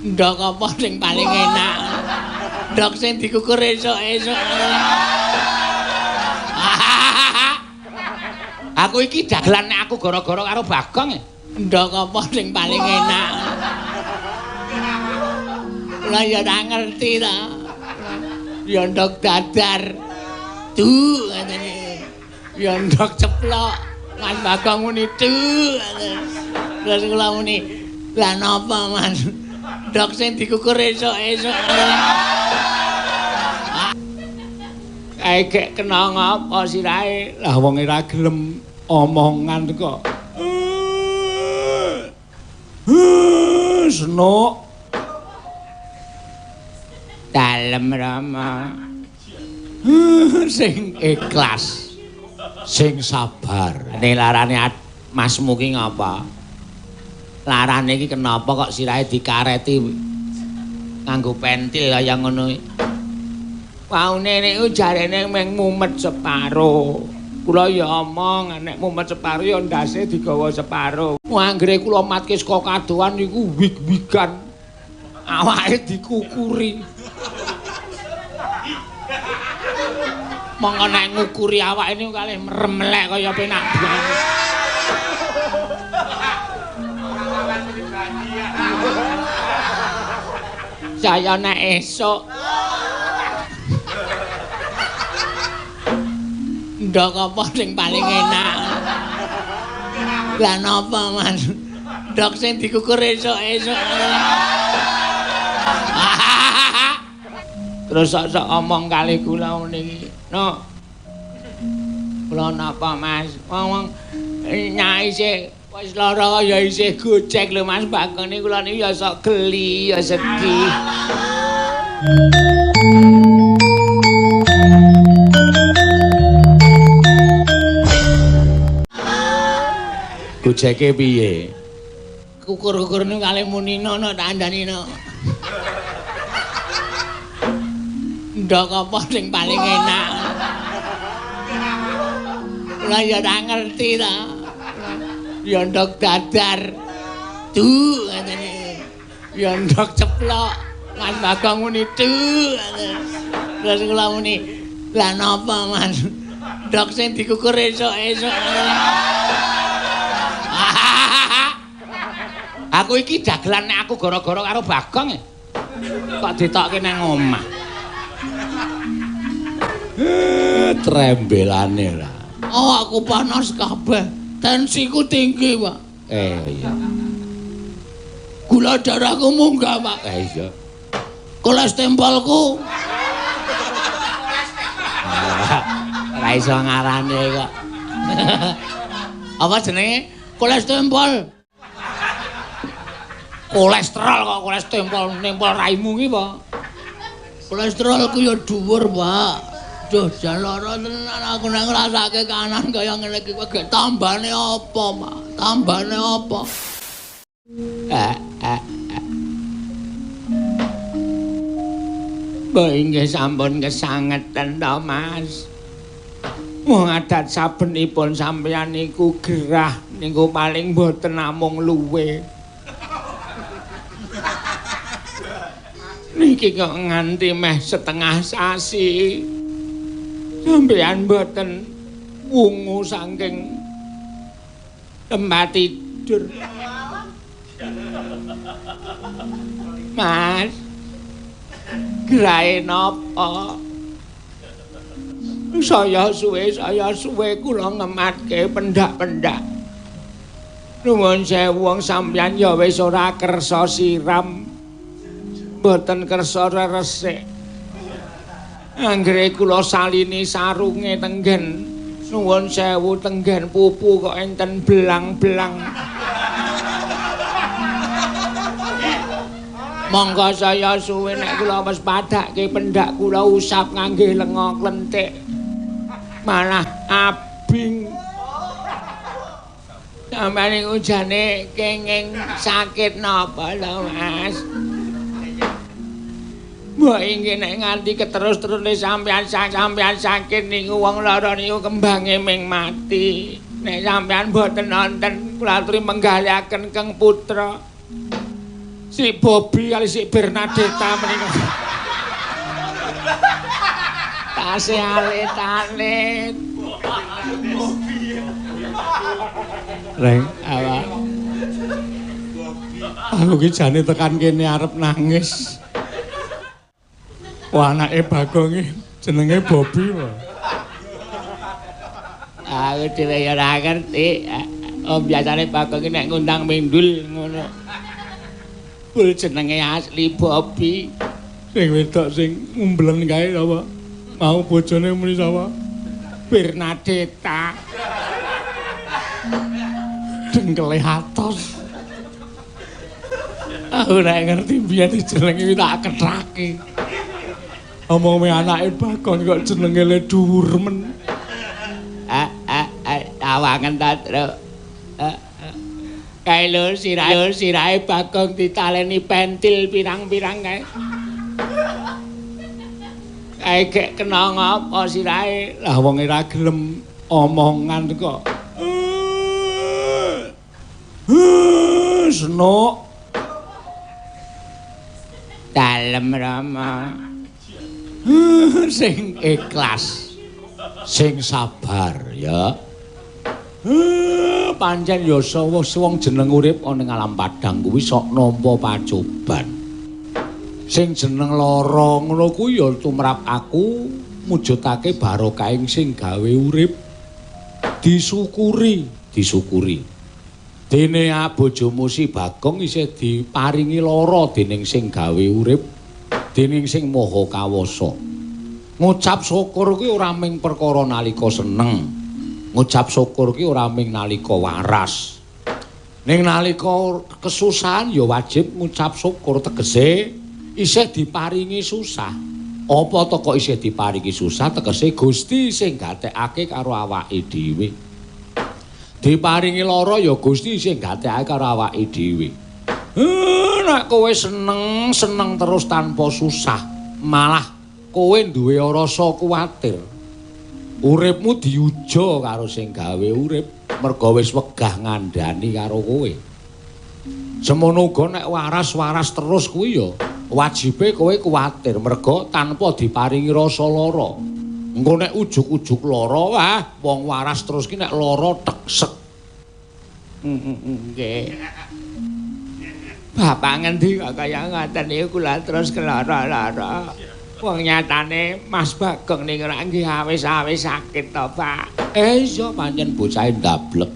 Ndok apa sing paling enak? Ndok sing dikukur esuk-esuk. Aku iki dagelan nek aku gara-gara karo Bagong. Ndok apa sing paling enak? Kula ya ora ngerti ta. Ya ndok dadar. Du ngatene. Ya ndok ceplok. Mas Bagong muni du. Terus kula muni, "Lah napa, Mas?" Ndok sing dikukur esuk-esuk. Kae gek kena ngapa sirahe? Lah wong ora gelem omongan kok. Senuk. Dalem Rama. Sing ikhlas, sing sabar. Nek larane masmu ki ngapa? Larane iki kenapa kok sirahe dikareti nganggo pentil kaya ngono iki? Waune niku jarene mung mumet separo. Kula ya omong nek mumet separo ya ndase digawa separo. Anggere kula matke saka kadohan niku wig-wigan. Awake dikukuri. Monggo nek ngukuri awake niku kalih meremlek kaya penak banget. Saya nek esuk ndok apa sing paling enak? Lah napa, Mas? Ndok sing dikukur esuk-esuk. Terus sok-sok omong kali kula niki. No. Kula napa, Mas? Wong-wong nyai isih wis lara ya isih gojek lho Mas Bagong niku kula niku ya sok geli, ya sedih. Gojeke piye? Kukur-kukur niku kalih muni nono tak andani no. Ndok apa sing paling enak? Kula ya ora ngerti ta. Ya ndok dadar. Du ngatene. Ya ndok ceplok. Mas Bagong muni du. Terus kula muni, "Lah napa, Mas?" Ndok sing dikukur esuk-esuk. Aku iki dagelan nek aku gara-gara karo Bagong. Kok ditokke nang omah. Trembelane lah. Oh, aku panas kabeh. Tensiku tinggi, Pak. Iya. Gula darahku munggah, Pak. Iya. Kolesterolku. Ora iso ngarane kok. Apa jenenge? Kolesterol. Kolesterol kok kolesterol nempel raimu ki, Pak. Kolesterolku ya dhuwur, Pak. Duh, jan lara tenan aku nek ngrasake kanan kaya ngene iki kowe gek tambane apa, Pak? Tambane apa? Mbok inggih sampun kesangeten to, Mas. Wong adat sabenipun sampeyan niku gerah niku paling mboten namung luwe. Niki kok nganti meh setengah sasi. Sampeyan mboten wungu saking tempat tidur. Mas, gerahe napa? Saya suwe kula ngematke pendak-pendak. Nuwun sewu wong sampeyan ya wis ora kersa siram. Mboten kersa resik. Anggere kula salini sarunge tenggen. Nuwun sewu tenggen pupu kok enten belang-belang. Monggo saya suwe nek kula wis padhakke pendak kula usap ngangge lenga klenthik. Malah abing. Sampeyan niku jane kenging sakit napa lho, Mas? Mbok inggih nek nganti keterus-terusne sampeyan sakit niku wong lara niku kembange ming mati. Nek sampeyan mboten nonton kula aturi menggaliaken Keng Putra. Si Bobby kali si Bernadetta menika. Tasih alit-alit. Reng, apa? Aku ki jane tekan kene arep nangis. Wah, anake Bagong iki jenenge Bobby wae. Aku dhewe ya ora ngerti. Oh, biasane Bagong iki nek ngundang mindul ngono. Bul jenenge asli Bobby. Sing wedok sing ngumblen kae apa? Mau bojone muni sapa? Bernadetta. Dengkele atos. Aku ora ngerti biyen jenenge tak ketrake. Omong-omong anake Bagong kok jenenge le dhuwur men. Tawangen ta, Truk. Kae lho sirahe Bagong ditaleni pentil pirang-pirang kae. Kae gek kena ngapa sirahe? Lah wong ora gelem omongan kok. Senuk. Dalem Rama. Sing ikhlas, sing sabar ya. Pancen ya wong jeneng urip ana ning alam padang kuwi sok nampa pacoban. Sing jeneng lara ngono kuwi ya tumrap aku mujudake barokahing sing gawe urip. Disyukuri, disyukuri. Dene bojomu si Bagong isih diparingi lara dening sing gawe urip, dening sing maha kawasa. Ngucap syukur kuwi ora mung perkara nalika seneng. Ngucap syukur kuwi ora mung nalika waras. Ning nalika kesusahan ya wajib ngucap syukur, tegese isih diparingi susah. Apa to kok isih diparingi susah? Tegese Gusti sing gatekake karo awake dhewe. Diparingi lara ya Gusti sing gatekake karo awake dhewe. Nek kowe seneng, seneng terus tanpa susah, malah kowe duwe rasa kuwatir. Uripmu diuja karo sing gawe urip, merga wis wegah ngandhani karo kowe. Semono uga nek waras-waras terus kuwi ya wajibe kowe kuwatir merga tanpa diparingi rasa lara. Engko nek ujug-ujug lara, wah wong waras terus ki nek lara teksek. Nggih. Bapak ngendi kok kaya ngoten niku kula terus kelara-lara. Wong nyatane Mas Bagong niku ora nggih awis-awis sakit to, Pak. Iya pancen bocahe ndablek.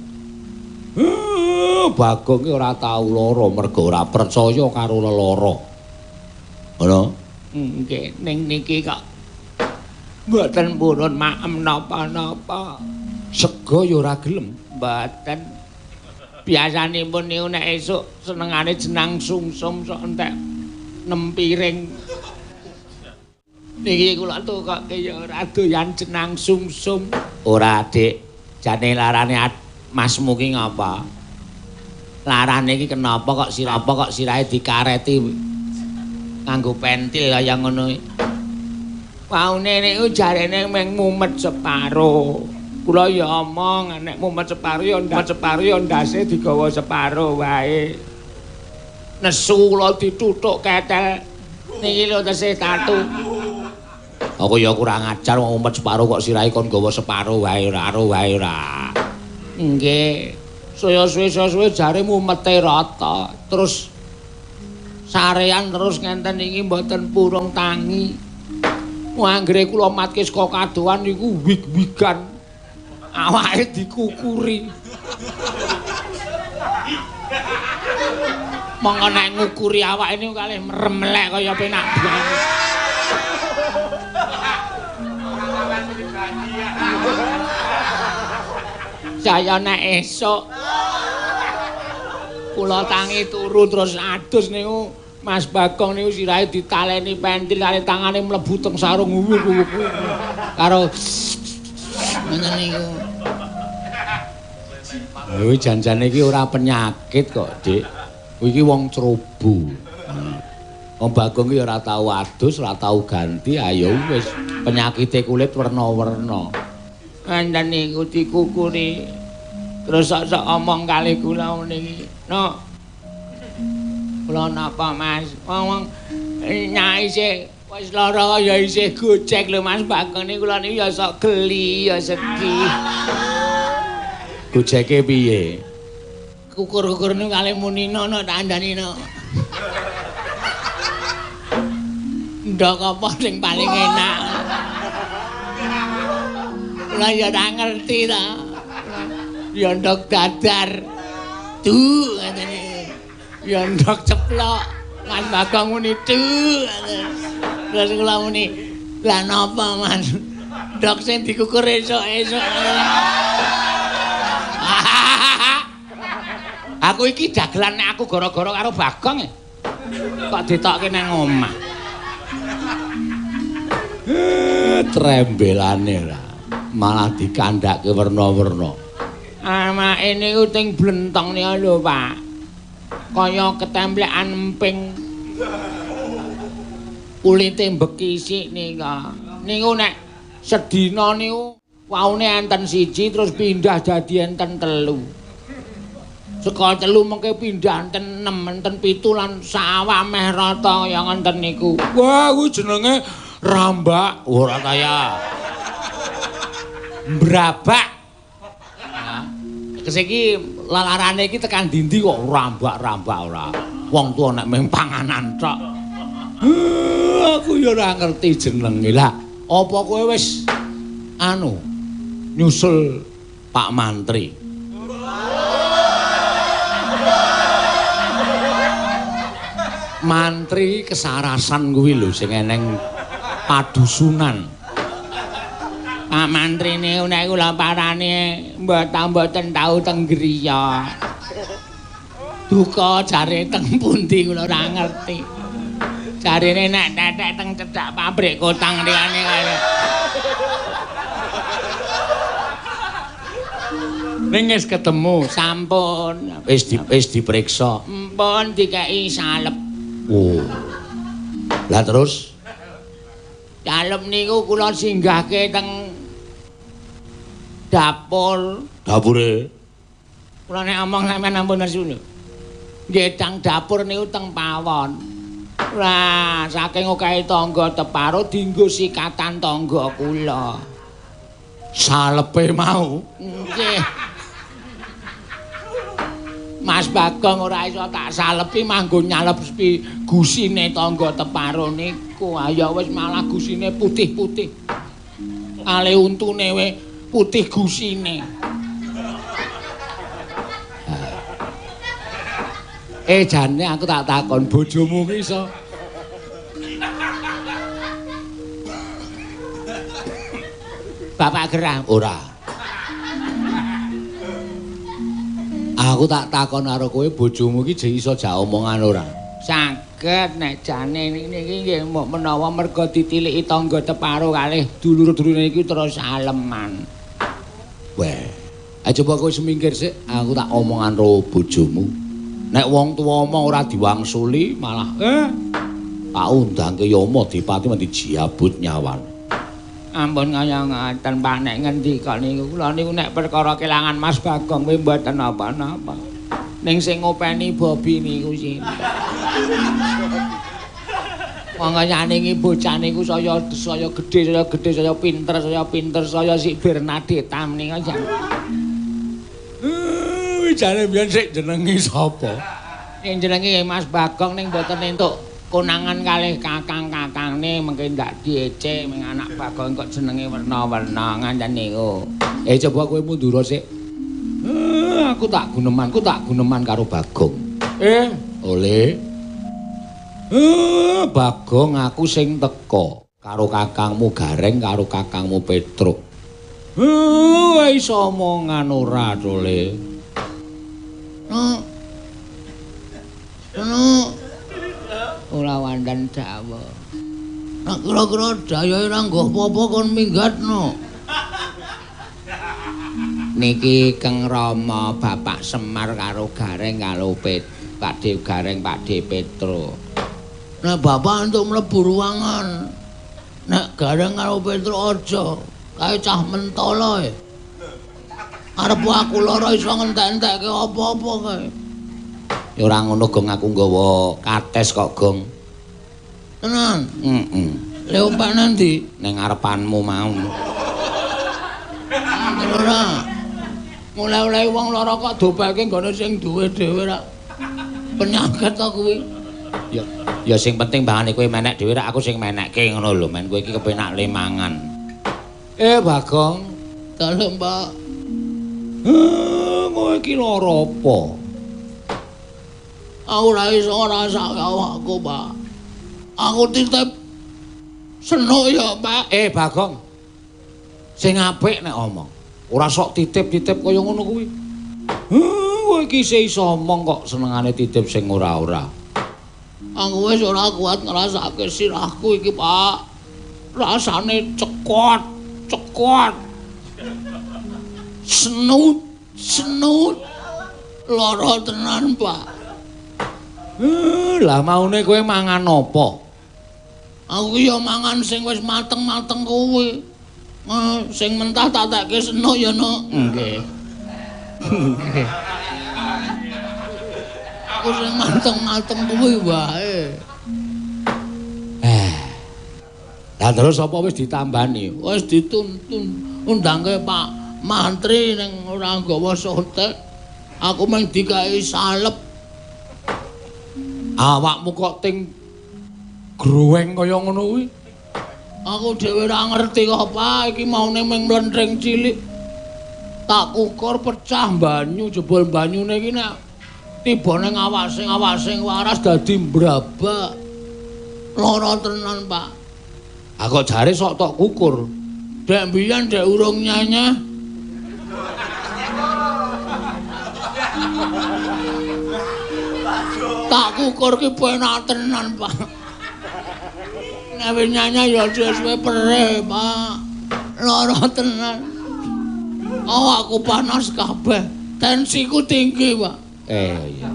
Bagong ki ora tau lara merga ora percaya karo lelara. Ngono? Nggih, ning niki kok mboten purun maem napa-napa. Sega ya ora gelem. Mboten. Biasanipun niku nek esuk senengane jenang sungsum sok entek 6 piring. Niki kula tukoke ya ora doyan jenang sungsum. Ora, Dik. Jane larane masmu ki ngapa? Larane iki kenapa kok sirahe dikareti nganggo pentil kaya ngono. Waune niku jarene mung mumet separo. Kula ya omong nek mumet separo ya ndase digawa separo wae. Nesu kula dituthuk ketel. Niki lho tesih tatu. Aku ya kurang ajar wong mumet separo kok sirahe kon gawa separo wae ora wae ora. Nggih. Saya suwe-suwe jare mumete rata. Terus sarean terus ngenten iki mboten purung tangi. Anggere kula matke saka kadohan niku wig-wigan. Awake dikukuri. Monggo nek ngukuri awake niku kalih meremlek kaya penak banget. Saya nek esuk kula tangi turu terus adus niku Mas Bagong niku sirahe ditaleni pentil kali tangane mlebu teng sarung wuwuk karo ngoten niku. Kuwi janjane iki ora penyakit kok, Dik. Kuwi iki wong ceroboh. Wong Bagong iki ora tau adus, ora tau ganti, ayo wis penyakite kulit werna-werna. Ngenten niku dikukuri. Terus sok-sok omong kali kula niki. No. Kula napa Mas? Wong nyai isih wis lara ya isih gojek lho Mas Bagong niku kula niku ya sok geli ya sedih. Gojeke piye? Kukur-kukur niku kalih munina no tak andani no. Ndok apa sing paling enak? Kula ya ora ngerti ta. Ya ndok dadar. Du ngoten niku. Ya ndok ceplok. Mas Bagong muni du. Terus kula muni, "Lah napa Mas? Ndok sing dikukur esuk-esuk." Aku iki dagelan nek aku gara-gara karo Bagong. Kok ditokke nang omah. Trembelane lah. Malah dikandhake werna-werna. Amake niku ting blentong niku lho, Pak. Kaya ketemplekan emping. Kulite mbekisik nika. Niku nek sedina niku waune enten siji terus pindah dadi enten 3. Saka 3 mengke pindah enten 6, enten 7 lan sawah meh rata kaya ngenten niku. Wah, kuwi jenenge rambak ora kaya. Mbrabak. Nah, iki lalarane iki tekan dindi kok rambak-rambak ora. Wong tuwa nek mung panganan tok. Aku ya ora ngerti jenenge. Lah, apa kowe wis anu nyusul Pak Mantri? Mantri kesarasan kuwi lho sing eneng padusunan. Pak Mantri niku nek kula parane mboten tau teng griya. Duka jare teng pundi kula ora ngerti. Jarene nek tetek teng cedhak pabrik kotang liyane kaya. Ning wis ketemu sampun wis diperiksa. Mpun dikeki salep. Oh. Lah terus salep niku kula singgahke teng dapur. Dapure. Kula nek omong sampean ampun nesu lho. Nggih teng dapur niku teng pawon. Lah saking okehe tangga teparo dienggo sikatan tangga kula. Salepe mau. Nggih. Mas Bagong ora iso tak salepi manggo nyalepi gusine tangga teparo niku. Ayo wis malah gusine putih-putih. Ale untune we putih gusine. Jane aku tak takon bojomu ki iso. Bapak gerah ora? Aku tak takon karo kowe bojomu ki jek iso jak omongan ora? Saged nek jane niki nggih mok menawa merga ditiliki tangga teparo kalih dulur-dulure iki terus aleman. Weh, ayo coba kowe semingkir sik, aku tak omongan karo bojomu. Nek wong tuwa omong ora diwangsuli malah tak undangke Yama Dipati mesti jiabut nyawan. Ampun kaya ngaten Pak nek ngendika niku kula niku nek perkara kelangan Mas Bagong kuwi mboten napa-napa. Ning sing ngopeni Bobi niku sinten? Wong kayane iki bocah niku saya saya gedhe, saya gedhe, saya pinter, saya pinter, saya si Bernadetta menika jan. Jane biyen sik jenenge sapa? Sing jenenge Mas Bagong ning mboten entuk konangan kalih kakang-kakangne mengke ndak diece ming anak Bagong kok jenenge werna-werna ngaten niku. Coba kowe mundur sik. Aku tak guneman, karo Bagong. Oleh. Bagong aku sing teka karo kakangmu Gareng karo kakangmu Petruk. Iso omongan ora tole. No. Ora wonten dawuh. Nek kira-kira dayohe ora nggo apa-apa kon minggatno. Niki Keng Rama Bapak Semar karo Gareng karo Pak De Gareng Pak De Petro. Nek bapak entuk mlebu ruangan. Nek Gareng karo Petro aja, kae cah mentolo e. Arep aku lara iso ngentek-entekke apa-apa kae. Ya ora ngono Gong, aku nggawa kates kok Gong. Tenan? Heeh. Le opak nanti? Ning ngarepanmu mau. Ora. Mulai-mulai wong lara kok dopeke nggone sing duwe dhewe rak. Penyakit to kuwi. Ya, ya sing penting bangane kowe menek dhewe rak aku sing menekke ngono lho, men kowe iki kepenak le mangan. Bagong, dalem, Pak. Kowe iki lara apa? Aku ora iso ngrasake awakku, Pak. Aku titip senuk ya, Pak. Bagong. Sing apik nek omong. Ora sok titip-titip kaya ngono kuwi. Kowe iki isih iso omong kok senengane titip sing ora-ora. Aku wis ora kuat ngrasake sirahku iki, Pak. Rasane cekot, cekot. Senut, senut. Lara tenan, Pak. Lah maune kowe mangan apa? Aku ya mangan sing wis mateng-mateng kuwi. Sing mentah tak tekke senuk ya, Nok. Nggih. Nggih. Aku sing mateng-mateng kuwi wae. Lah terus apa wis ditambani? Wis dituntun undangke Pak Mantri ning ora nggawa sotek. Aku mung dikai salep. Awakmu kok ting groweng kaya ngono kuwi? Aku dhewe ora ngerti kok, Pak. Iki maune mung mlenthing cilik. Tak kukur pecah banyu, jebul banyune iki nek tiba ning awak sing waras dadi mbrabak. Lara tenan, Pak. Ah kok jare sok tok kukur. Dek mbiyen dek urung nyanyah. Tak kukur ki penak tenan, Pak. Nek wis nyanyah ya suwe-suwe perih, Pak. Lara tenan. Awakku panas kabeh. Tensiku tinggi, Pak. Iya.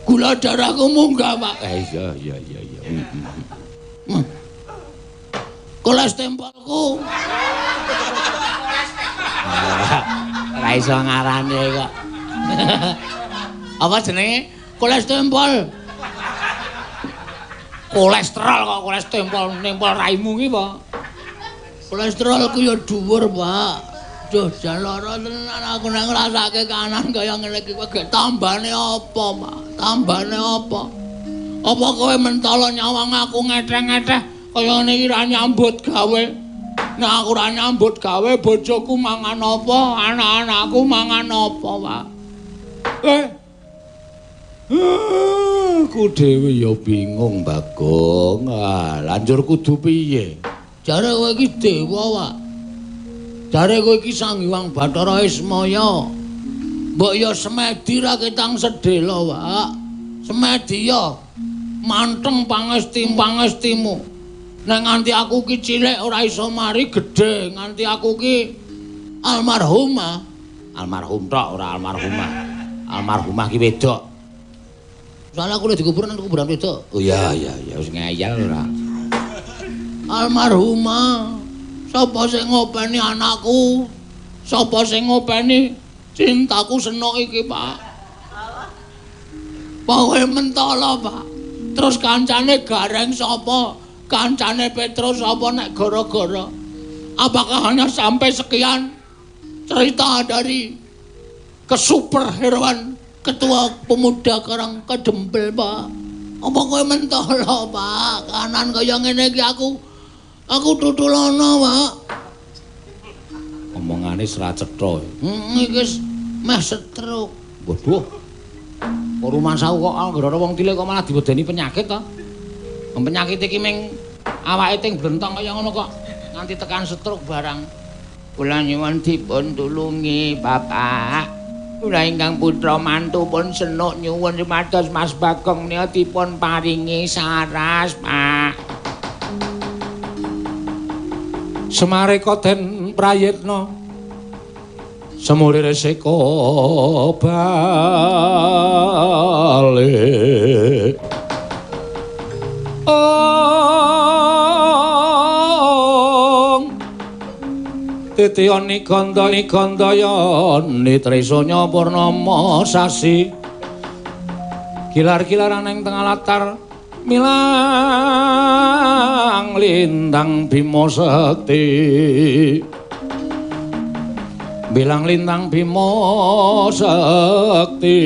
Gula darahku munggah, Pak. Iya. Kolesterolku. Ora iso ngarane kok. Apa jenenge? Kolesterol. Kolesterol kok kolesterol nempel raimu ki, Pak. Kolesterolku ya dhuwur, Pak. Duh, jan lara tenan aku nek ngrasake kanan kaya ngene iki kok tambane apa, Pak? Tambane apa? Apa kowe mentala nyawang aku ngeteh-ngeteh kaya ngene iki ra nyambut gawe? Nek aku ra nyambut gawe bojoku mangan apa? Anak-anakku mangan apa, Pak? Aku dhewe ya bingung, Bagong. Ah, lanjur kudu piye? Jare kowe iki dewa, Pak. Jare kowe iki Sang Hyang Bathara Ismaya. Mbok ya semedi ra ketang sedhela, Pak. Semedi ya manteng pangesti-pangestimu. Nek nganti aku ki cilik ora iso mari gedhe, nganti aku ki almarhumah. Almarhum tok ora almarhumah. Almarhumah ki wedok. Soale aku lho dikubur nang kuburan wedok. Oh iya wis ngeyel ora. Almarhumah. Sapa sing ngopeni anakku? Sapa sing ngopeni cintaku senok iki, Pak? Pokoke mentala, Pak. Terus kancane Gareng sapa? Kancane Petrus sapa nek gara-gara? Apakah hanya sampai sekian cerita dari kesuperheroan Ketua Pemuda Karang Kedempel, Pak? Apa kowe mentala, Pak? Kanan kaya ngene iki aku tutulono, Pak. Omongane ora cetha. Iki wis meh stroke. Waduh. Kok rumangsaku kok anggere ana wong cilik kok malah diwedeni penyakit to? Penyakit iki ming awake ting blentong kaya ngono kok nganti tekan stroke barang. Kula nyuwun dipun tulungi, Bapak. Kula ingkang putra mantu pun senuk nyuwun supados Mas Bagong menika dipun paringi saras, Pak. Semareka den prayitna semulire seka balik. Ong Titiyani gandaya gandayani trisanya purnama sasi. Gilar-gilaran ing tengah latar milang lintang Bima Sekti. Bilang lintang Bima Sekti.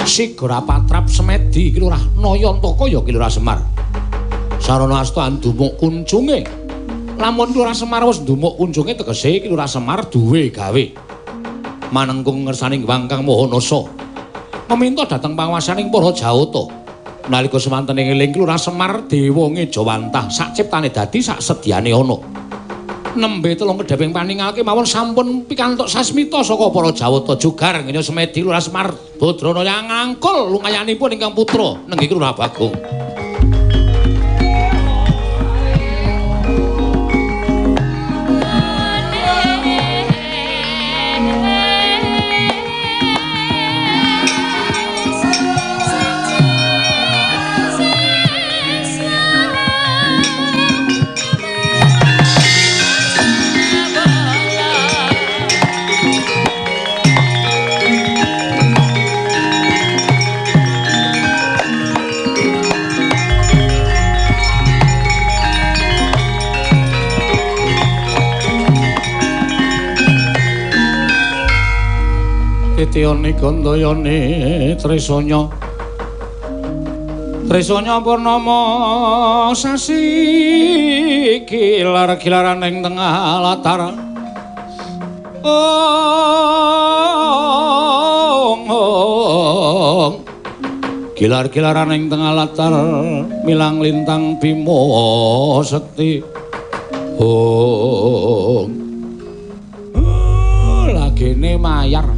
Sigara patrap semedi Ki Lurah Nayantaka ya Ki Lurah Semar. Sarana asta ndumuk kuncunge. Lamun Ki Lurah Semar wis ndumuk kuncunge tegese Ki Lurah Semar duwe gawe. Manengkung ngersaning Hyang Kang Maha Nasa. Meminta dhateng panguwasaning para Jawata. Nalika semanten eling Ki Lurah Semar dewa ngejawantah sak ciptane dadi sak sedyane ana. Nembe telung kedheping paningal kemawon sampun pikantuk sasmita saka para Jawata jugar ngene semedi Lurah Semar Badrana yang ngangkul lumayanipun ingkang putra nenggih Lurah Bagong. Titiyane gandayane trisanya trisanya purnama sasi gilar-gilaran ing tengah latar. Ong ong gilar-gilaran ing tengah latar milang lintang Bima Sekti. Ong lagene mayar.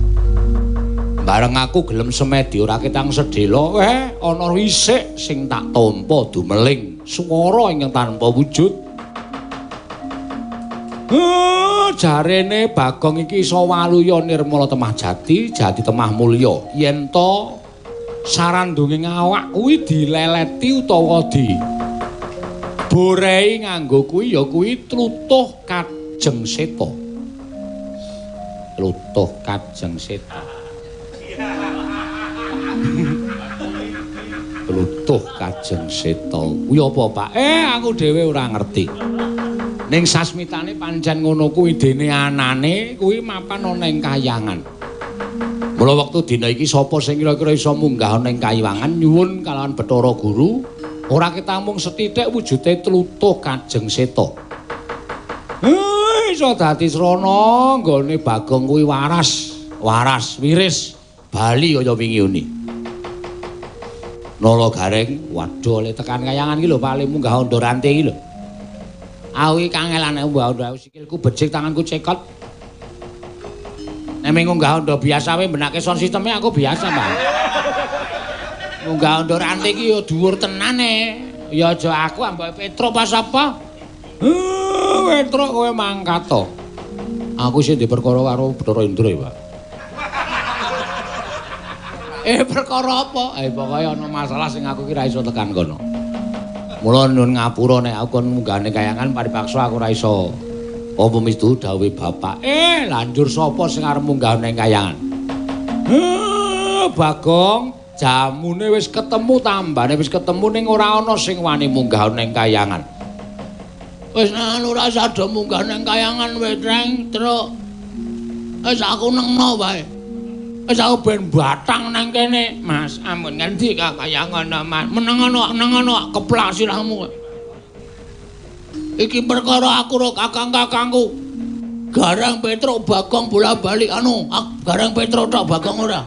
Bareng aku gelem semedi ora ketang sedhela, ana wisik sing tak tampa dumeling swara ingkang tanpa wujud. Jarene Bagong iki iso waluya nirmala temah jati, jati temah mulya. Yen to sarandunge awak kuwi dileleti utawa di borei nganggo kuwi ya kuwi tlutuh Kajeng Seta. Tlutuh Kajeng Seta. Tlutuh Kajeng Seta. Kuwi apa, Pak? Aku dhewe ora ngerti. Ning sasmitane pancen ngono kuwi dene anane kuwi mapan ana ing kayangan. Mula wektu dina iki sapa sing kira-kira iso munggah ana ing kayangan nyuwun kalawan Bathara Guru ora ketamung sethithik wujude tlutuh Kajeng Seta. Iso dadi srana nggone Bagong kuwi waras, waras wiris bali kaya wingi uni. Nala Gareng, waduh le tekan kayangan iki lho Pak, munggah ondo rante iki lho. Aku iki kangelane munggah ondo, sikilku becik, tanganku cekot. Nek munggah ondo biasa wae benake sound systeme aku biasa, Pak. Munggah ondo rante iki ya dhuwur tenan e. Ya aja aku ambek Petro pas apa? Petro kowe mangkat to. Aku sing diperkara karo Bathara Indra ya, Pak. Perkara apa? Pokoke ana masalah sing aku ki ra iso tekan kono. Mula nyuwun ngapura nek aku kon munggahne kayangan paripaksa aku ora iso. Apa mistu dawuhe bapak? Lanjur sapa sing arep munggah ning kayangan? Bagong, jamune wis ketemu, tambane wis ketemu ning ora ana sing wani munggah ning kayangan. Wis anu ora sada munggah ning kayangan wis reng, Truk. Wis aku nengno wae. Wis aku ben batang nang kene, Mas. Ampun ngendi kaya ngono, Mas. Meneng ngono keplak sirahmu. Iki perkara aku ro kakang-kakangku. Gareng Petruk Bagong bola-balik anu, Gareng Petruk tok Bagong ora.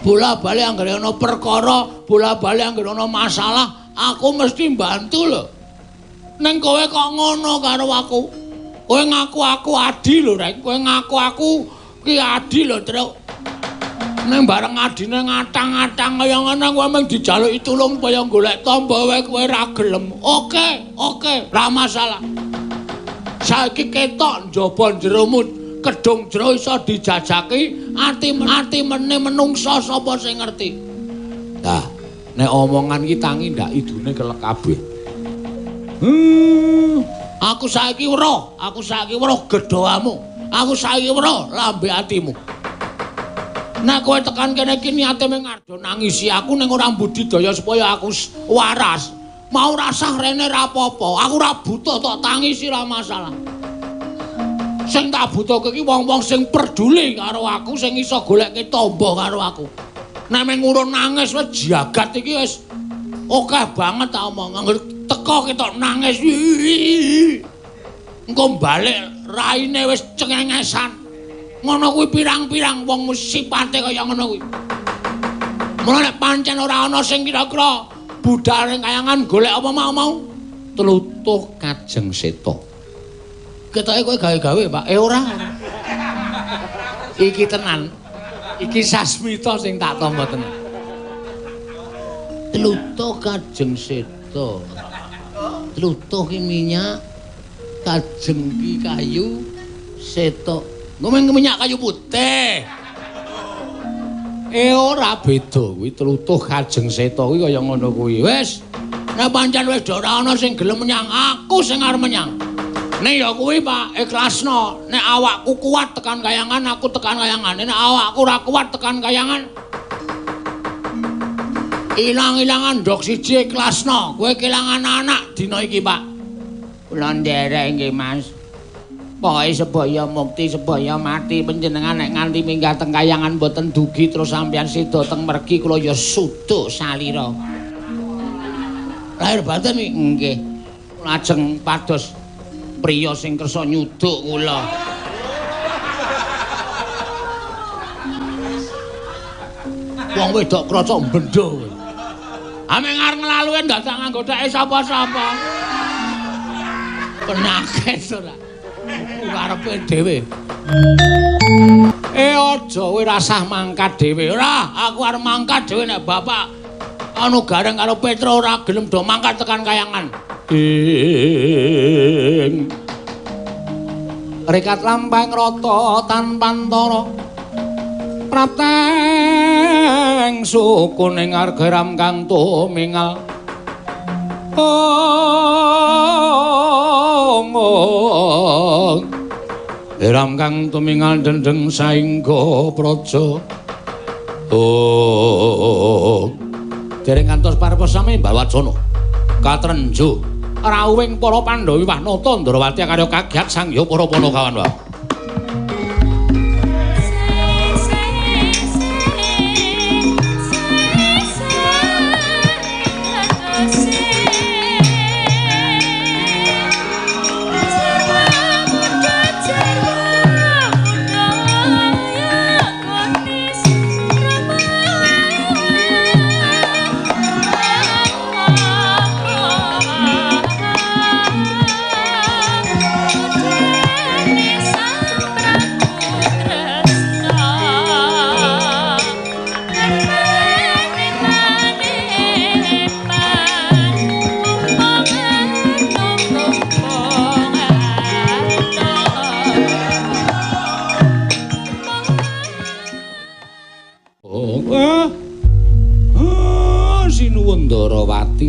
Bola-balik anggere ana perkara, bola-balik anggere ana masalah, aku mesti mbantu lho. Ning kowe kok ngono karo aku. Kowe ngaku aku adi lho, Rek. Kowe ngaku aku ki adi lho, Truk. Ning bareng adine ngatang-ngatang kaya ngono kowe mung dijaluki tulung kaya golek tamba wae kowe ra gelem. Oke, oke, ra masalah. Saiki ketok njaba jeromu kedung jero iso dijajaki ati mene menungsa sapa sing ngerti. Lah, nek omongan iki tangi ndak idune kelek kabeh. Aku saiki weruh, aku saiki weruh gedhoamu. Aku saiki weruh lambe atimu. Nek kowe tekan kene iki niate mung ngardo nangisi aku ning ora mbudidaya supaya aku waras. Mau rasah rene ra apa-apa. Aku ora butuh tok tangisi ra masalah. Sing tak butuhke iki wong-wong sing peduli karo aku, sing iso golekke tamba karo aku. Nek mung urun nangis wis jagat iki wis akeh banget tak omong. Angger teko ketok nangis. Engko balik raine wis cengengesan. Ngono kuwi pirang-pirang wong sipate kaya ngono kuwi. Mula nek pancen ora ana sing kira-kira budal ning kayangan golek apa mau-mau tlutuh Kajeng Seta. Ketoke kowe gawe-gawe, Pak. Ora. Iki tenan. Iki sasmita sing tak tampa tenan. Tlutuh Kajeng Seta. Tlutuh ki minyak, kajeng ki kayu, seta. Ngomong minyak kayu putih. Ora beda kuwi tlutuh Kajeng Seta kuwi kaya ngono kuwi. Wis, nek pancen wis ora ana sing gelem menyang, aku sing arep menyang. Nek ya kuwi Pak, ikhlasno. Nek awakku kuat tekan kayangan, aku tekan kayangan. Nek awakku ora kuat tekan kayangan, ilang-ilangan ndok siji ikhlasno. Kowe kelangan anak dina iki, Pak. Kula nderek nggih, Mas. Pokoke sebaya mukti, sebaya mati panjenengan nek nganti minggah teng kayangan mboten dugi terus sampeyan seda teng mergi kula ya suduk salira. Lahir batin iki nggih. Lajeng pados priya sing kersa nyuduk kula. Wong wedok krocok bendho kowe. Ame ngarep nglaluwe dadak nganggo dheke sapa-sapa. Penakes ora. Karepe dhewe. Aja kowe rasah mangkat dhewe. Ora, aku arep mangkat dhewe nek bapak anu gareng karo Petro ora gelem do mangkat tekan kayangan. Ing Rekat lampahing rata tanpantara prapteng suku ning argeram kang tumingal. Ong Ram kang tumingal dendeng saingga praja. Oh. Dereng kantos parepa sami Mbawacana. Katrenjo rawuhing para Pandhawa Wahnata Ndrawati karya kagiat sang ya para Panakawan wae.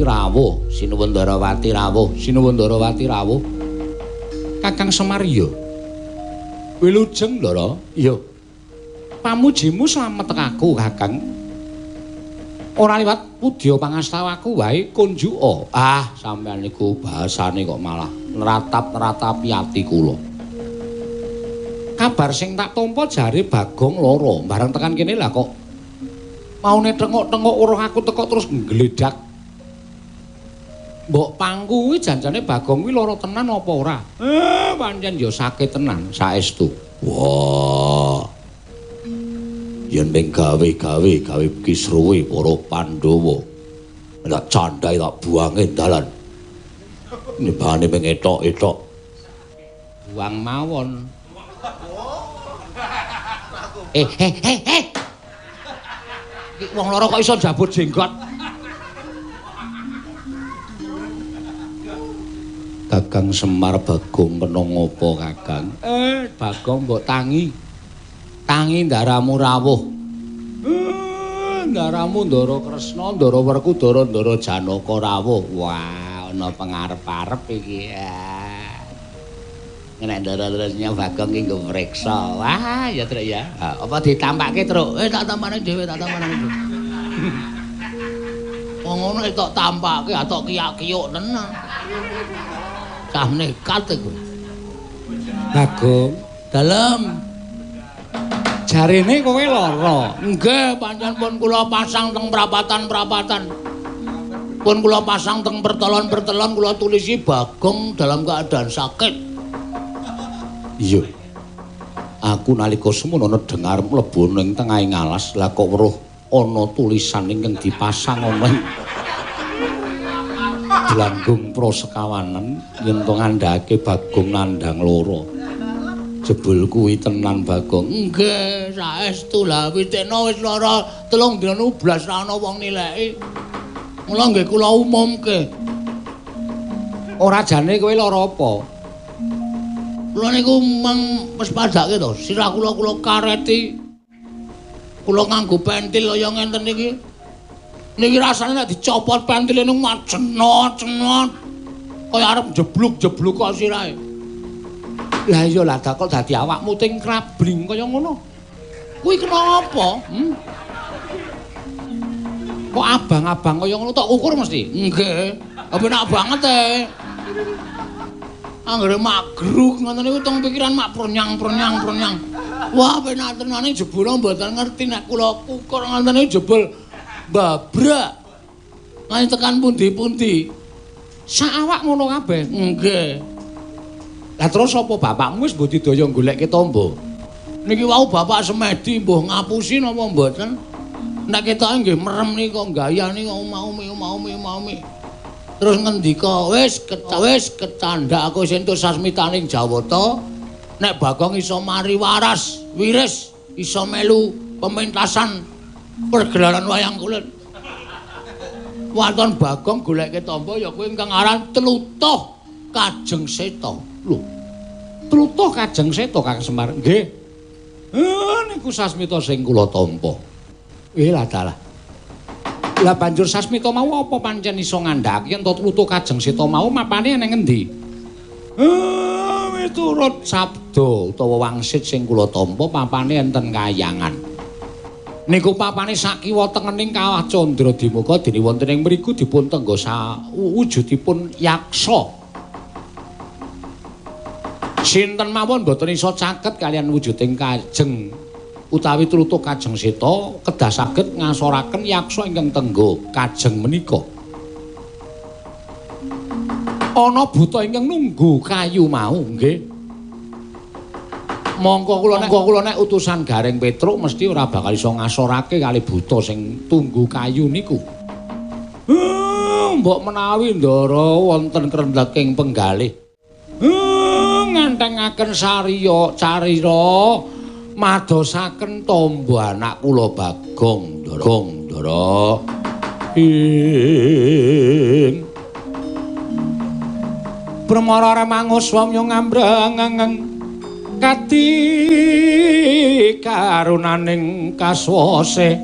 Rawuh, Sinuwun Ndarawati rawuh, Sinuwun Ndarawati rawuh. Kakang Semar ya. Wilujeng Ndara. Iya. Pamujimu slamet aku, Kakang. Ora liwat pudya pangastawaku wae kunjuka. Ah, sampeyan niku bahasane kok malah neratap-neratapi ati kula. Kabar sing tak tampa jare Bagong lara, bareng tekan kene lah kok maune tengok-tengok weruh aku teko terus nggledak. Mbok pangku kuwi janjane Bagong kuwi lara tenan apa ora? Pancen ya sakit tenan saestu. Wah. Yen ning gawe-gawe gawe kisruwe para Pandhawa. Tak candhae tak buange dalan. Nibane mung etok-etok. Buang mawon. Iki wong lara kok iso jabut jenggot. Kakang Semar Bagong kena ngopo Kakang? Bagong mbok tangi. Tangi ndaramu rawuh. Ndaramu Ndara Kresna, Ndara Werkudara, Ndara Janaka rawuh. Wah, ana pengarep-arep iki. Nek ndara terusnya Bagong ki nggo mreksa. Wah, ya Truk ya. Apa ditampake, Truk? Tak tampane dhewe, tak tampane dhewe. Wong ngono tok tampake, atok kiyak-kiyuk tenan. Cah nekat iku. Bagong, dalem. Jarene kowe lara. Nggih, pancen pun kula pasang teng prapatan-prapatan. Pun kula pasang teng pertelon-pertelon kula tulisi Bagong dalam keadaan sakit. Iya. Aku nalika semono dengar mlebu ning tengahing alas, lah kok weruh ana tulisan ingkang dipasang ana ing Dlanggung Prosekawanan yen to ngandhake Bagong nandhang lara. Jebul kuwi tenan Bagong. Nggih, saestu lah witekno wis lara 3 dina blas ra ana wong nileki. Mula nggih kula umumke. Ora jane kowe lara apa? Kula niku mang wis padake to, sirah kula kula kareti. Kula nganggo pentil kaya ngenten niki. Niki rasane nek dicopot pentile niku macenot-cenot. Kaya arep jebluk-jebluk kok sirahe. Lah iya lah kok dadi awakmu ting krabling kaya ngono. Kuwi kena apa? Kok abang-abang kaya ngono tok ukur mesti? Nggih. Penak banget e. Anggere magruk ngoten niku teng pikiran mak prenyang-prenyang-prenyang. Wah, penak tenane jebul mboten ngerti nek kula kukur ngoten niku jebul babrak. Nganti tekan pundi-pundi. Sak awak ngono kabeh. Nggih. Lah terus apa bapakmu wis budidaya golekke tombo? Niki wau bapak semedi mbuh ngapusi napa mboten? Nek ketoke nggih merem niki kok gayane kok umi-umi. Terus ngendika, wis ketandhak aku wis entuk sasmitaning Jawata. Nek Bagong iso mari waras, wiris, iso melu pementasan pergelaran wayang kulit. Waton Bagong golekke tombo ya kuwi ingkang aran Tlutuh Kajeng Seta. Lho. Tlutuh Kajeng Seta Kang Semar. Nggih. Niku sasmita sing kula tampa. Lah dalah. Lah banjur sasmita mau apa pancen iso ngandhake yen to Tlutuh Kajeng Seta mau mapane nang ngendi? Miturut sabda utawa wangsit sing kula tampa papane enten kayangan. Niku papane sakiwa tengening Kawah Candradimuka dene wonten ing mriku dipun tengga sawujudipun yaksa. Sinten mawon mboten iso caket kalian wujuding Kajeng utawi Tlutuh Kajeng Seta kedah saged ngasoraken yaksa ingkang tengga kajeng menika. Ana buta ingkang nunggu kayu mau nggih. Mongko kula nek utusan Gareng Petruk mesti ora bakal iso ngasorake kali buta sing tunggu kayu niku. Mbok menawi ndara wonten krendheking penggalih. Ngantengaken sariya carira madosaken tombo anak kula Bagong Ndara. Ing Brahmara remangus wamya ngambreng kati karunaning kaswase.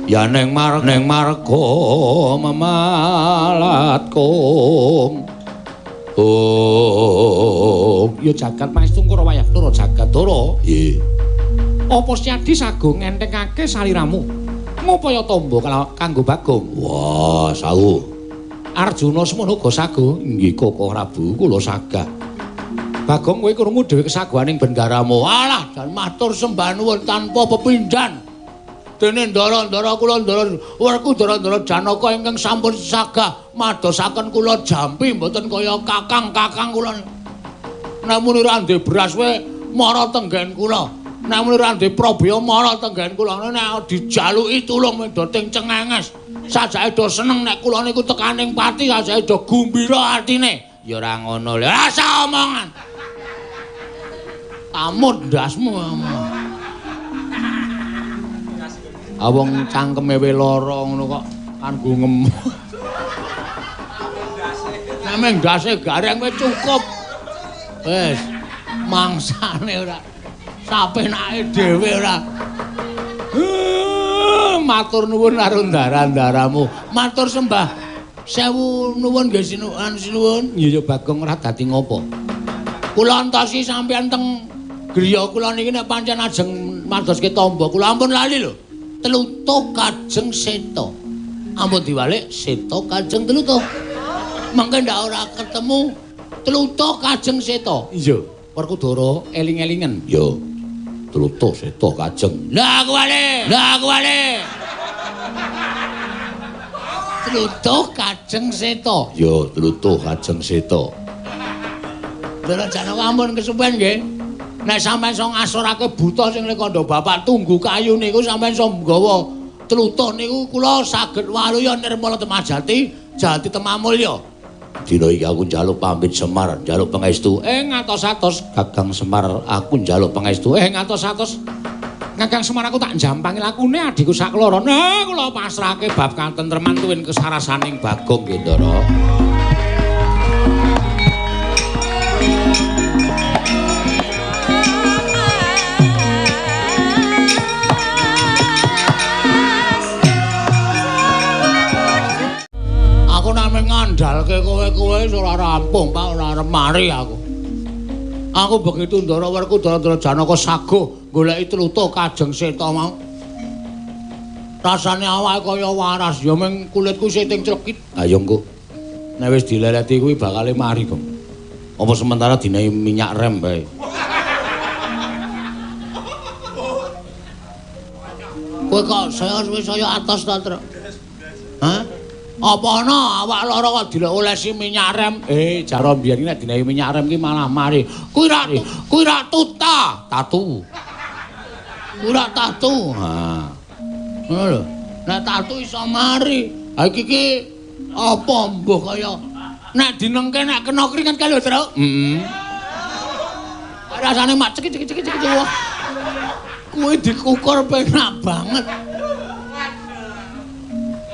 Ya ning marga memalat kong. Oh, ya jagat maestungkara wayah Ndara jagat Ndara. Nggih. Apa Syadi sago ngentengake saliramu ngupaya tombo kanggo Bagong? Wah, sahu. Arjuna semono uga sago. Nggih, Koko Prabu, kula sagah. Bagong kowe krungu dhewe kesagohaning bendaramu. Alah, jan matur sembah nuwun tanpa pepindhan. Dene ndara-ndara kula ndara werku ndara-ndara Janaka ingkang sampun sagah madosaken kula jampi mboten kaya kakang-kakang kula. Nek muni ra ndek beras wae mara tenggen kula. Nek muni ra ndek probya mara tenggen kula. Nek dijaluki tulung do ting cengenges. Sajake do seneng nek kula niku tekaning pati, sajake do gumbira atine. Ya ora ngono lho. Rasa omongan. Amut ndasmu. Wong cangkeme we lara ngono kok kanggo ngemut. Nek meng ndase gareng wis cukup. Wis mangsane ora sapenake dhewe ora. Matur nuwun karo ndara-ndaramu. Matur sembah sewu nuwun nggih sinuwun sinuwun. Iya ya Bagong ora dadi ngopo. Kula entosi sampeyan teng griya kula niki nek pancen ajeng madoske tamba kula ampun lali lho. Tlutuh kajeng seta. Ampun diwalik seta kajeng tlutuh. Mangke ndak ora ketemu tlutuh kajeng seta. Iya. Werkudara eling-elingen. Iya. Tlutuh seta kajeng. Lah aku wale. Lah aku wale. Tlutuh kajeng seta. Iya, tlutuh kajeng seta. Ndara Janaka ampun kesuwen nggih. Nek sampeyan iso ngasorake buta sing lek kandha bapak tunggu kayu niku sampeyan iso nggawa tlutuh niku kula saged waluya nirmala temajati jati temamulya. Dina iki aku njaluk pamit Semar, njaluk pangestu. Ngatos-atos Kakang Semar, aku njaluk pangestu. Ngatos-atos Kakang Semar aku tak jampangi lakune adhiku sakloro. Nah, kula pasrahke bab katentreman tuwin kesarasaning Bagong nggih, Ndara. Aku namung ngandalke kowe-kowe wis ora rampung, Pak, ora arep mari aku. Aku begitu Ndara Werkudara Ndara Janaka saguh goleki tlutuh kajeng seta mau. Rasane awake kaya waras ya mung kulitku siting clekit. Ayo engko. Nek wis dileleti kuwi bakale mari, Gong. Apa sementara dinehi minyak rem bae. Kowe kok saya wis saya atos ta, Truk? Hah? Apa ana awak lara kok diolesi minyak rem? Jaro mbiyen iki nek dinehi minyak rem ki malah mari. Kuwi ra tuta, tatu. Kuwi ra tatu. Ha. Ngono lho. Nek tatu iso mari. Ha iki ki apa mbuh kaya nek dinengke nek kena keringet kae lho, Truk. Heeh. Rasane mak cekik cekik cekik cekik. Wah. Kuwi dikukur penak banget.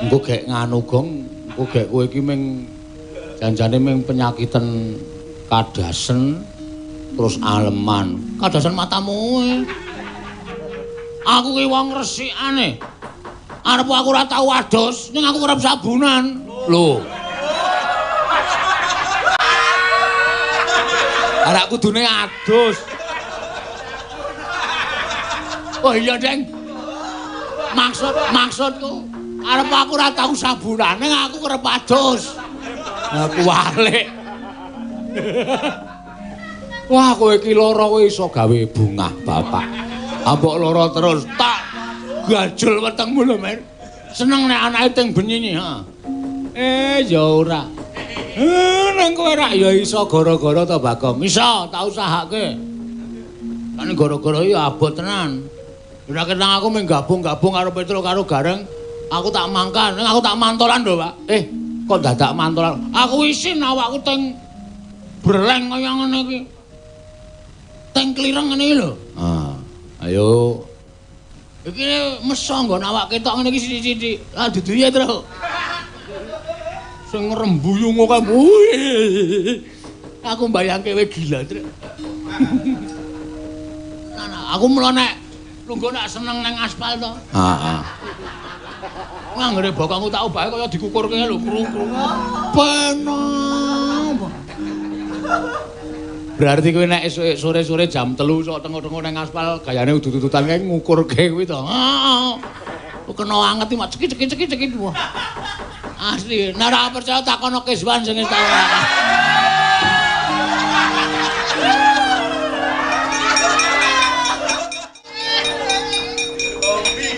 Engko gek nganu Gong, engko gek kowe iki ming janjane ming penyakitan kadasen terus aleman. Kadasen matamu. Aku ki wong resikane. Arep aku ora tau adus, ning aku kerep sabunan. Lho. Arek kudune adus. Oh iya, Deng. Maksudku arep aku ora tau sabunan, ning aku kerep adus. Aku walik. Wah, kowe iki lara kowe iso gawe bungah, Bapak. Ambok lara terus tak gajul wetengmu lho, Mer. Seneng nek anake teng benyi, ha. Ya ora. Nang kowe rak ya iso gara-gara to, Bagong. Iso, tak usahake. Kan gara-gara ya abot tenan. Ora ketang aku mung gabung-gabung karo Petro karo Gareng. Aku tak mangkan, aku tak mantolan lho, Pak. Kok dadak mantolan? Aku isin awakku teng breleng kaya ngene iki. Teng klireng ngene iki lho. Ah, ayo. Iki meso nggon awak ketok ngene iki sithik-sithik. Ah duduhe, Tru. Sing ngrembuyung kok. Aku mbayangke kowe gila, Tru. Nah, aku mula nek lungguh nek seneng nang aspal to. Heeh. Nganggere bokongku tak obahe kaya dikukurke lho, krung-krung. Penak. Berarti kowe nek sore-sore jam 3 sok tengok-tengok nang aspal gayane udut-udutan kae ngukurke kuwi to. Heeh. Kena anget iki mak cekik-cekik-cekik. Wah. Asli, nek ora percaya takono Kiswan sing wis tau.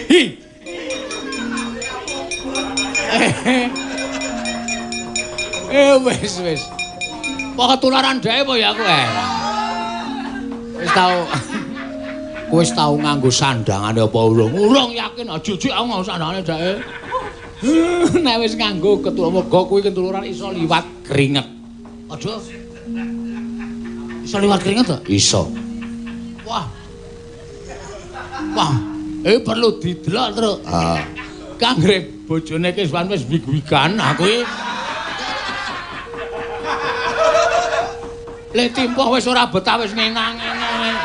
Hi. Wis wis. Apa ketularan dhek apa ya aku Wis tau. Wis tau nganggo sandangane apa urung? Urung yakin ajujuk aku nganggo sandangane dhek. Nek wis nganggo mergo kuwi ketularan iso liwat keringet. Aduh. Iso liwat keringet to? Iso. Wah. Wah, perlu didelok, Truk. Heeh. Kanggre bojone Kiswan wis wig-wigan aku iki. Le timpoh wis ora betah wis ngenang-ngenang.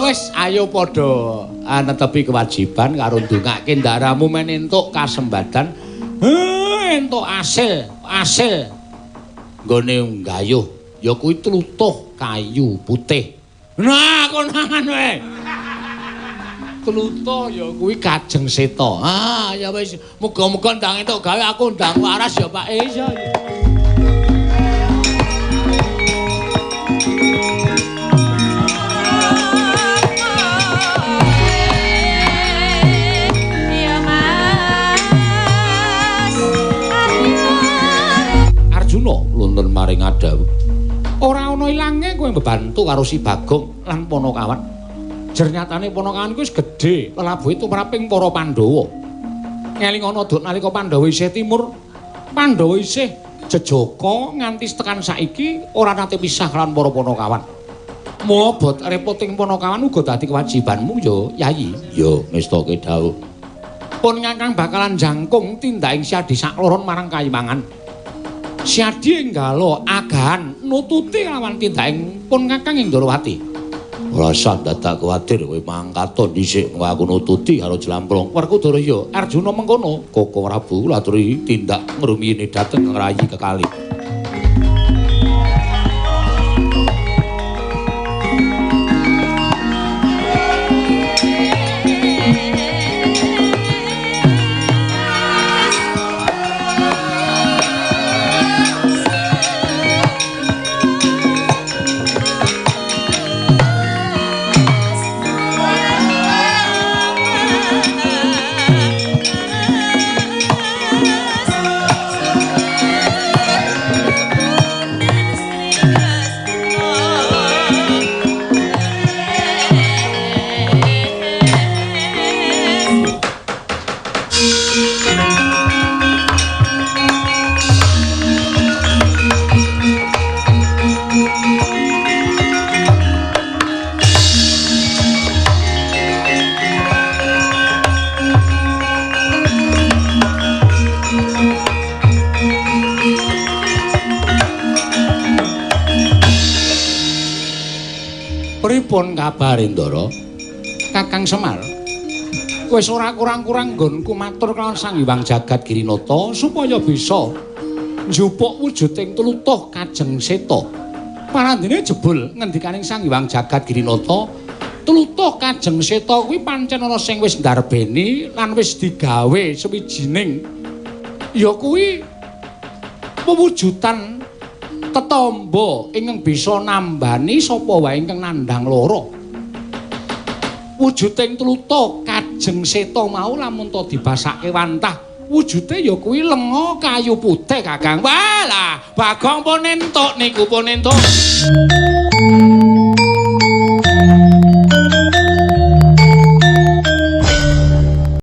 Wis ayo padha Netepi kewajiban karo ndongake ndaramu men entuk kasembadan, entuk asil, asil nggone nggayuh ya kuwi tlutuh kayu putih. Nah, konangan kowe. Tlutuh ya kuwi Kajeng Seta. Ah, ya wis muga-muga ndang entuk gawe aku ndang waras ya Pak. Iya. Arjuna luntun maring adawu. Ora ana ilange kowe mbebantu karo si Bagong lan Panakawan. Jernyatane Panakawan kuwi wis gedhe, lelabuhe tumraping para Pandhawa. Ngeling ana duk nalika Pandhawa isih timur, Pandhawa isih jejaka nganti tekan saiki ora nate pisah kelawan para Panakawan. Mula bot repoting Panakawan uga dadi kewajibanmu ya, Yayi. Ya, ngestake dawuh. Pun ngangkang bakalan jangkung tindaking Siadi sakloron marang kayimangan. Siadi enggalo agahan nututi lawan tindaking pun kakang ing Ndorowati. Ora usah dadak kuwatir kowe mangkat dhisik mengko aku nututi karo Jlamprong. Werkudara ya Arjuna mengkono Koko Prabu laturi tindak ngrumiyini dhateng ngrayi kekali. Pripun kabare Ndara? Kakang Semar. Wis ora kurang-kurang nggonku matur kelawan Sang Hyang Jagat Girinata supaya bisa njupuk wujuding tlutuh Kajeng Seta. Parandene jebul ngendikaning Sang Hyang Jagat Girinata, tlutuh Kajeng Seta kuwi pancen ana sing wis ndarbeni lan wis digawe sewijining ya kuwi pewujudan tetamba ingkang bisa nambani sapa wae ingkang nandhang lara. Wujuding tlutuh Kajeng Seta mau lamun ta dibasake wantah, wujude ya kuwi lenga kayu putih, Kakang. Walah, Bagong pun entuk niku pun entuk.